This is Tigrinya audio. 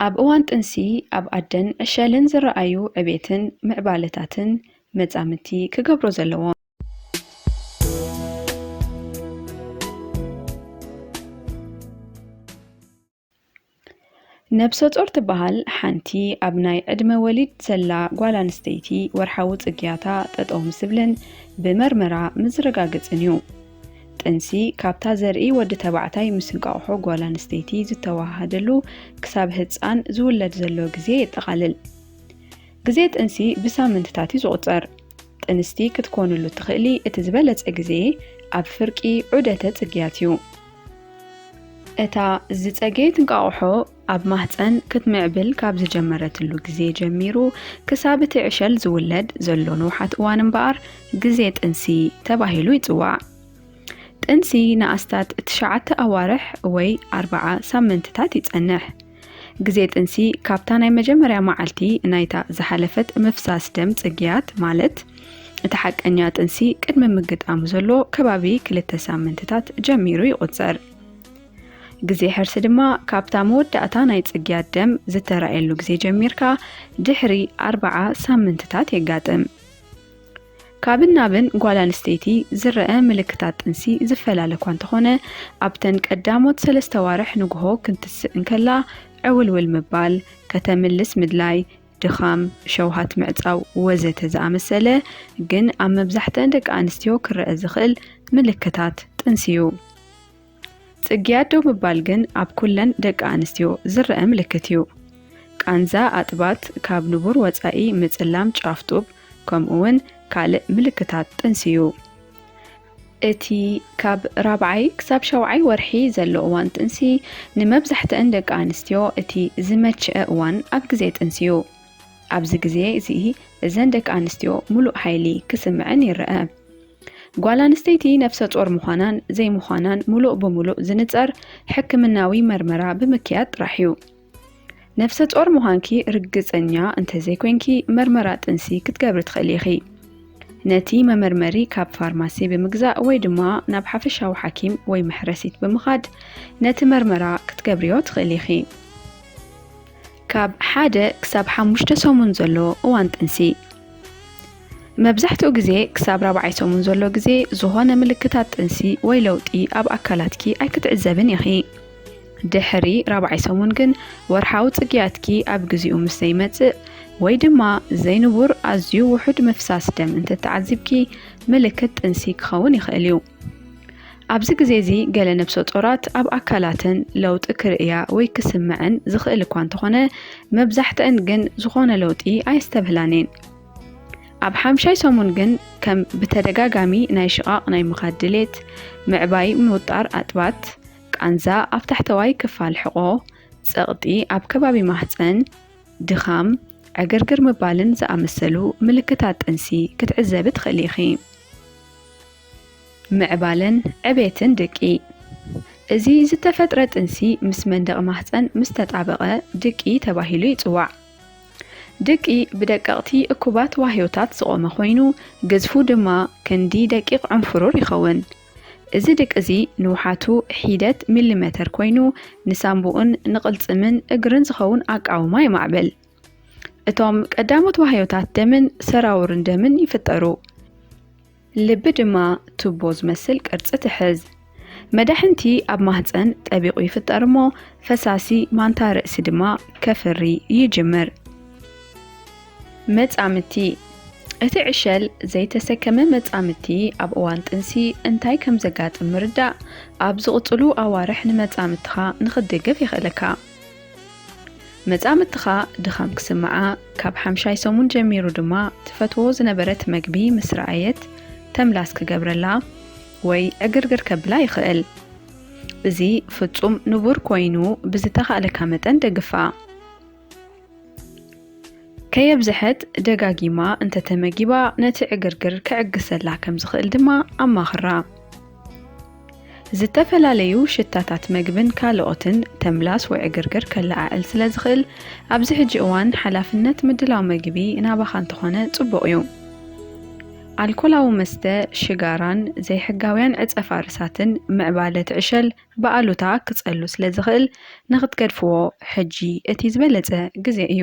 ኣብ እዋን ጥንሲ ኣብ ኣደን ዕሸልን ዝረኣዩ ዕቤትን ምዕባለታትን መጻምድቲ ክገብሮ ዘለዎ። ነብሰ ጾር ትበሃል ሓንቲ ኣብ ናይ ዕድመ ወሊድ ዘላ ጓል ኣንስተይቲ ወርሓዊ ጽግያታ ጠጠው ምስብልን ብመርመራ ምዝረጋግጽን እዩ። ጥንሲ ካብታ ዘርኢ ወዲ ተባዕታይ ምስ እንቃቑሖ ጓል ኣንስተይቲ ዝተወሃሃደሉ ክሳብ ህጻን ዝውለድ ዘሎ ግዜ የጠቓልል። ግዜ ጥንሲ ብሳምንትታት እዩ ዝቑጸር። ጥንስቲ ክትኮንሉ ትኽእሊ እቲ ዝበለጸ ግዜ ኣብ ፍርቂ ዑደተ ጽግያት እዩ። እታ ዝጸገየት እንቃቑሖ ኣብ ማህጸን ክትምዕብል ካብ ዝጀመረትሉ ግዜ ጀሚሩ ክሳብ እቲ ዕሸል ዝውለድ ዘሎ ንውሓት እዋን እምበኣር ግዜ ጥንሲ ተባሂሉ ይጽዋዕ። ጥንሲ ንኣስታት ትሽዓተ ኣዋርሕ ወይ ኣርብዓ ሳምንትታት ይጸንሕ። ግዜ ጥንሲ ካብታ ናይ መጀመርያ መዓልቲ ናይታ ዝሓለፈት ምፍሳስ ደም ጽግያት፣ ማለት እቲ ሓቀኛ ጥንሲ ቅድሚ ምግጣሙ ዘሎ ከባቢ ክልተ ሳምንትታት ጀሚሩ ይቑጸር። ግዜ ሕርሲ ድማ ካብታ መወዳእታ ናይ ጽግያት ደም ዝተራእየሉ ግዜ ጀሚርካ ድሕሪ ኣርብዓ ሳምንትታት የጋጥም። ካብን ናብን ጓል ኣንስተይቲ ዝረአ ምልክታት ጥንሲ ዝፈላለ እኳ እንተኾነ፣ ኣብተን ቀዳሞት ሰለስተ ኣዋርሕ ንግሆ ክንትስእ እንከላ ዕውልውል ምባል፣ ከተምልስ ምድላይ፣ ድኻም፣ ሸውሃት ምዕጻው ወዘተ ዝኣመሰለ ግን ኣብ መብዛሕትአን ደቂ ኣንስትዮ ክረአ ዝኽእል ምልክታት ጥንሲ እዩ። ጽግያት ደው ምባል ግን ኣብ ኩለን ደቂ ኣንስትዮ ዝረአ ምልክት እዩ። ቃንዛ ኣጥባት፣ ካብ ንቡር ወጻኢ ምጽላም ጫፍ ጡብ፣ ከምኡውን ካልእ ምልክታት ጥንሲ እዩ። እቲ ካብ ራብዓይ ክሳብ ሸውዓይ ወርሒ ዘሎ እዋን ጥንሲ ንመብዛሕትአን ደቂ ኣንስትዮ እቲ ዝመችአ እዋን ኣብ ግዜ ጥንሲ እዩ። ኣብዚ ግዜ እዚ እዘን ደቂ ኣንስትዮ ምሉእ ሓይሊ ክስምዐን ይረአ። ጓል ኣንስተይቲ ነፍሰ ጾር ምዃናን ዘይምዃናን ምሉእ ብምሉእ ዝንጸር ሕክምናዊ መርመራ ብምክያድ ጥራሕ እዩ። ነፍሰ ጾር ምዃንኪ ርግጸኛ እንተዘይኮይንኪ፣ መርመራ ጥንሲ ክትገብሪ ትኽእሊ ኢኺ። ነቲ መመርመሪ ካብ ፋርማሲ ብምግዛእ ወይ ድማ ናብ ሓፈሻዊ ሓኪም ወይ መሕረሲት ብምኻድ ነቲ መርመራ ክትገብርዮ ትኽእሊ ኢኺ። ካብ ሓደ ክሳብ ሓሙሽተ ሰሙን ዘሎ እዋን ጥንሲ። መብዛሕትኡ ግዜ ክሳብ ራብዓይ ሰሙን ዘሎ ግዜ ዝኾነ ምልክታት ጥንሲ ወይ ለውጢ ኣብ ኣካላትኪ ኣይክትዕዘብን ኢኺ። ድሕሪ ራብዓይ ሰሙን ግን ወርሓዊ ጽግያትኪ ኣብ ግዜኡ ምስ ዘይመጽእ ወይ ድማ ዘይንቡር ኣዝዩ ውሑድ ምፍሳስ ደም እንተተዓዚብኪ ምልክት ጥንሲ ክኸውን ይኽእል እዩ። ኣብዚ ግዜ እዚ ገለ ነብሰ ጾራት ኣብ ኣካላተን ለውጢ ክርእያ ወይ ክስምዐን ዝኽእል እኳ እንተኾነ፣ መብዛሕትአን ግን ዝኾነ ለውጢ ኣየስተብህላን እየን። ኣብ ሓምሻይ ሰሙን ግን ከም ብተደጋጋሚ ናይ ሽቓቕ ናይ ምኻድ ድሌት፣ ምዕባይ ምውጣር ኣጥባት፣ ቃንዛ ኣብ ታሕተዋይ ክፋል ሕቖ፣ ጸቕጢ ኣብ ከባቢ ማህጸን፣ ድኻም፣ ዕግርግር ምባልን ዝኣመሰሉ ምልክታት ጥንሲ ክትዕዘቢ ትኽእሊ ኢኺ። ምዕባለን ዕቤትን ድቂ። እዚ ዝተፈጥረ ጥንሲ ምስ መንደቕ ማህጸን ምስ ተጣበቐ ድቂ ተባሂሉ ይጽዋዕ። ድቂ ብደቀቕቲ እኩባት ዋህዮታት ዝቖመ ኮይኑ፣ ግዝፉ ድማ ክንዲ ደቂቕ ዕንፍሩር ይኸውን። እዚ ድቂ እዚ ንውሓቱ ሒደት ሚሊሜተር ኮይኑ፣ ንሳምቡእን ንቕልጽምን እግርን ዝኸውን ኣቃውማ የማዕብል። እቶም ቀዳሞት ዋህዮታት ደምን ሰራውርን ደምን ይፍጠሩ። ልቢ ድማ ቱቦ ዝመስል ቅርጺ ትሕዝ። መዳሕንቲ ኣብ ማህጸን ጠቢቑ ይፍጠር እሞ፣ ፈሳሲ ማንታ ርእሲ ድማ ከፍሪ ይጅምር። መጻምድቲ። እቲ ዕሸል ዘይተሰከመ መጻምድቲ ኣብ እዋን ጥንሲ እንታይ ከም ዘጋጥም ምርዳእ፣ ኣብ ዝቕጽሉ ኣዋርሕ ንመጻምድትኻ ንኽትድግፍ የኽእለካ። መጻምድትኻ ድኻም ክስምዓ፣ ካብ ሓምሻይ ሰሙን ጀሚሩ ድማ ትፈትዎ ዝነበረት መግቢ ምስ ረኣየት፣ ተምላስ ክገብረላ ወይ ዕግርግር ከብላ ይኽእል። እዚ ፍጹም ንቡር ኮይኑ፣ ብዝተኻእለካ መጠን ደግፋ። ከየብዝሐት ደጋጊማ እንተተመጊባ፣ ነቲ ዕግርግር ክዕግሰላ ከም ዝኽእል ድማ ኣማኽራ። ዝተፈላለዩ ሽታታት መግብን ካልኦትን ተምላስ ወይ ዕግርግር ከለዓዕል ስለ ዝኽእል፣ ኣብዚ ሕጂ እዋን ሓላፍነት ምድላው መግቢ ናባኻ እንተኾነ ጽቡቕ እዩ። ኣልኮላዊ መስተ፣ ሽጋራን ዘይሕጋውያን ዕጸ ፋርሳትን ምዕባለ ትዕሸል ብኣሉታ ክጸሉ ስለ ዝኽእል፣ ንኽትገድፍዎ ሕጂ እቲ ዝበለጸ ግዜ እዩ።